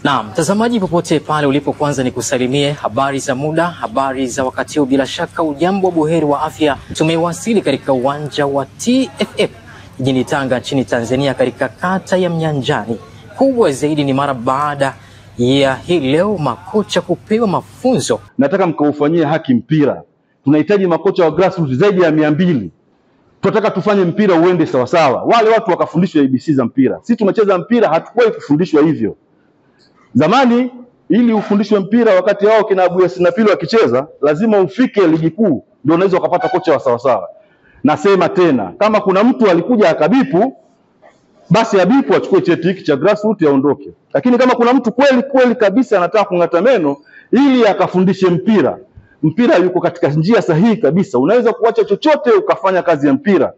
Naam, mtazamaji popote pale ulipo, kwanza nikusalimie habari za muda, habari za wakati huu. Bila shaka ujambo, buheri wa afya. Tumewasili katika uwanja wa TFF jijini Tanga nchini Tanzania, katika kata ya Mnyanjani. Kubwa zaidi ni mara baada ya hii leo makocha kupewa mafunzo. Nataka mkaufanyie haki mpira. Tunahitaji makocha wa grassroots zaidi ya 200. Tunataka tufanye mpira uende sawasawa. Wale watu wakafundishwa ABC za mpira. Sisi tumecheza mpira, hatukuwahi kufundishwa hivyo. Zamani ili ufundishwe mpira, wakati wao kina Abu Yasin na Pili wakicheza, lazima ufike ligi kuu ndio unaweza ukapata kocha wa sawasawa. Nasema tena, kama kuna mtu alikuja akabipu, basi abipu achukue cheti hiki cha grassroots aondoke. Lakini kama kuna mtu kweli kweli kabisa anataka kung'ata meno ili akafundishe mpira, mpira yuko katika njia sahihi kabisa. Unaweza kuacha chochote ukafanya kazi ya mpira,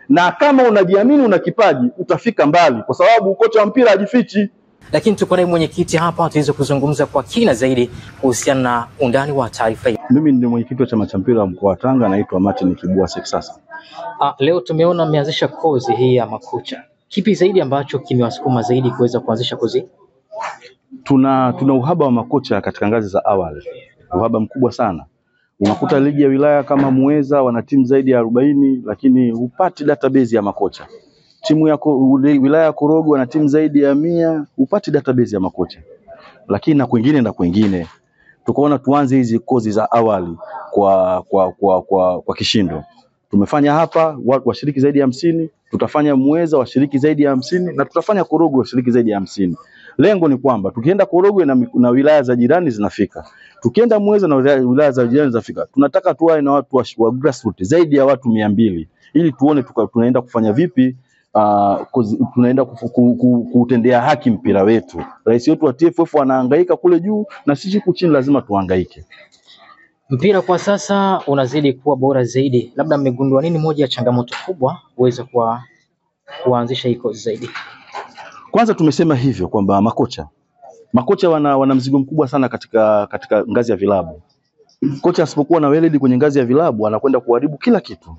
na kama unajiamini, una kipaji, utafika mbali, kwa sababu kocha wa mpira hajifichi. Lakini tuko naye mwenyekiti hapa, tuweze kuzungumza kwa kina zaidi kuhusiana na undani wa taarifa hii. Mimi ni mwenyekiti wa chama cha mpira wa mkoa wa Tanga, naitwa Martin Kibua Sexasa. Leo tumeona mmeanzisha kozi hii ya makocha. Kipi zaidi ambacho kimewasukuma zaidi kuweza kuanzisha kozi? Tuna uhaba wa makocha katika ngazi za awali, uhaba mkubwa sana. Unakuta ligi ya wilaya kama Muheza wana timu zaidi ya 40, lakini hupati database ya makocha. Timu ya wilaya ya Korogwe wana timu zaidi ya 100, hupati database ya makocha. Lakini na kwingine na kwingine, tukaona tuanze hizi kozi za awali kwa kishindo. Tumefanya hapa washiriki zaidi ya 50, tutafanya Muheza washiriki zaidi ya 50, na tutafanya Korogwe washiriki zaidi ya 50. Lengo ni kwamba tukienda Korogwe na wilaya za jirani zinafika, tukienda Muheza na wilaya za jirani zinafika. Tunataka tuwae na watu wa grassroots zaidi ya watu 200 ili tuone tunaenda kufanya vipi, tunaenda kutendea haki mpira wetu. Rais wetu wa TFF anahangaika kule juu na sisi huku chini lazima tuhangaike. Mpira kwa sasa unazidi kuwa bora zaidi. Labda mmegundua nini moja ya changamoto kubwa uweza kuanzisha hii kozi zaidi? Kwanza tumesema hivyo kwamba makocha wana mzigo mkubwa sana katika ngazi ya vilabu. Kocha asipokuwa na weledi kwenye ngazi ya vilabu anakwenda kuharibu kila kitu.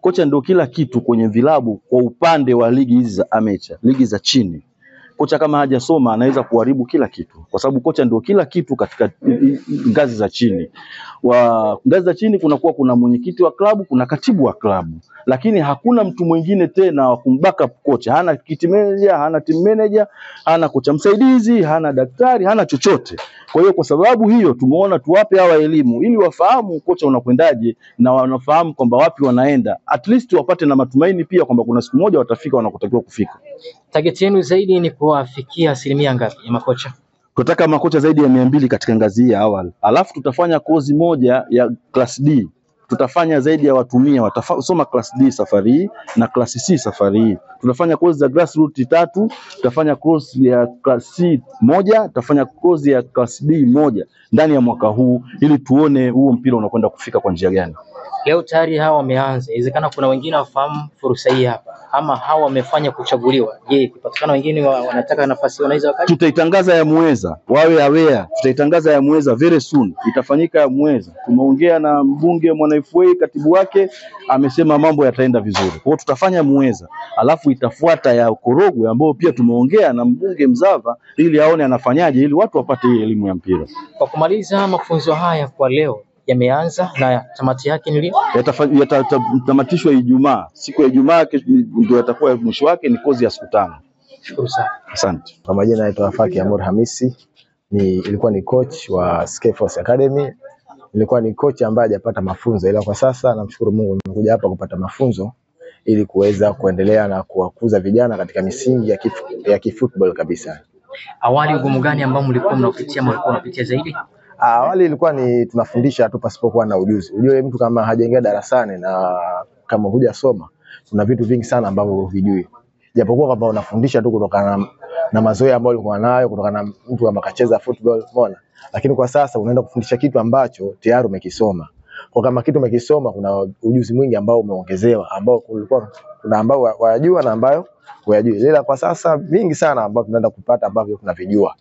Kocha ndio kila kitu kwenye vilabu kwa upande wa ligi hizi za amateur, ligi za chini. Kocha kama hajasoma anaweza kuharibu kila kitu, kwa sababu kocha ndio kila kitu katika ngazi za chini. Wa ngazi za chini kunakuwa kuna mwenyekiti wa klabu, kuna katibu wa klabu, lakini hakuna mtu mwingine tena wa kumbackup kocha. Hana kit manager, hana team manager, hana kocha msaidizi, hana daktari, hana chochote. Kwa hiyo kwa sababu hiyo tumeona tuwape hawa elimu ili wafahamu kocha unakwendaje na wanafahamu kwamba wapi wanaenda, at least wapate na matumaini pia kwamba kuna siku moja watafika wanakotakiwa kufika. Target yenu zaidi ni kuwafikia asilimia ngapi ya makocha? Tunataka makocha zaidi ya 200 katika ngazi hii ya awali. Alafu tutafanya kozi moja ya class D. Tutafanya zaidi ya watu 100 watasoma class D safari hii na class C safari hii. Tutafanya kozi za grassroots 3, tutafanya kozi ya class C 1, tutafanya kozi ya class D 1 ndani ya mwaka huu ili tuone huo mpira unakwenda kufika kwa njia gani. Leo tayari hawa wameanza. Inawezekana kuna wengine wafahamu fursa hii hapa, ama hawa wamefanya kuchaguliwa. Je, kupatikana wengine wanataka nafasi wanaweza wakaja? Tutaitangaza ya Muheza, wawe aware. Tutaitangaza ya Muheza very soon. Itafanyika ya Muheza. Tumeongea na mbunge Mwana FA, katibu wake amesema mambo yataenda vizuri. Kwa hiyo tutafanya Muheza, alafu itafuata ya Korogwe ambao pia tumeongea na mbunge Mzava ili aone anafanyaje ili watu wapate hii elimu ya mpira. Kwa kumaliza mafunzo haya kwa leo yameanza na tamati yake ni lini? Yatatamatishwa Ijumaa. Siku ya Ijumaa ndio yatakuwa mwisho wake, ni kozi ya siku 5. Shukuru sana. Asante. Kwa majina naitwa Faki Amur Hamisi. Ilikuwa ni coach wa Skyforce Academy. Nilikuwa ni coach ambaye hajapata mafunzo, ila kwa sasa namshukuru Mungu nimekuja hapa kupata mafunzo ili kuweza kuendelea na kuwakuza vijana katika misingi ya kifootball kabisa. Awali ugumu gani ambao mlikuwa mnapitia, mlikuwa mnapitia zaidi? Awali ilikuwa ni tunafundisha tu pasipokuwa na ujuzi. Unajua mtu kama hajaingia darasani na kama hujasoma, kuna vitu vingi sana ambavyo huvijui. Japokuwa kwamba unafundisha tu kutokana na mazoea ambayo ulikuwa nayo, kutokana na mtu kama kacheza football, umeona? Lakini kwa sasa unaenda kufundisha kitu ambacho tayari umekisoma. Kwa kama kitu umekisoma, kuna ujuzi mwingi ambao umeongezewa, ambao kulikuwa kuna ambao wayajua na ambayo huyajui. Ila kwa sasa vingi sana ambavyo tunaenda kupata ambavyo tunavijua.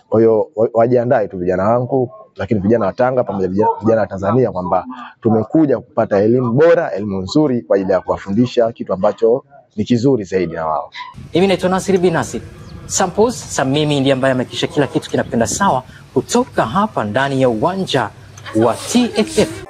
Kwa hiyo wajiandae tu vijana wangu, lakini vijana wa Tanga pamoja vijana wa Tanzania kwamba tumekuja kupata elimu bora, elimu nzuri kwa ajili ya kuwafundisha kitu ambacho ni kizuri zaidi na wao. Mimi naitwa Nasir Bin Nasir. Samples Samimi ndiye ambaye amehakikisha kila kitu kinakwenda sawa kutoka hapa ndani ya uwanja wa TFF.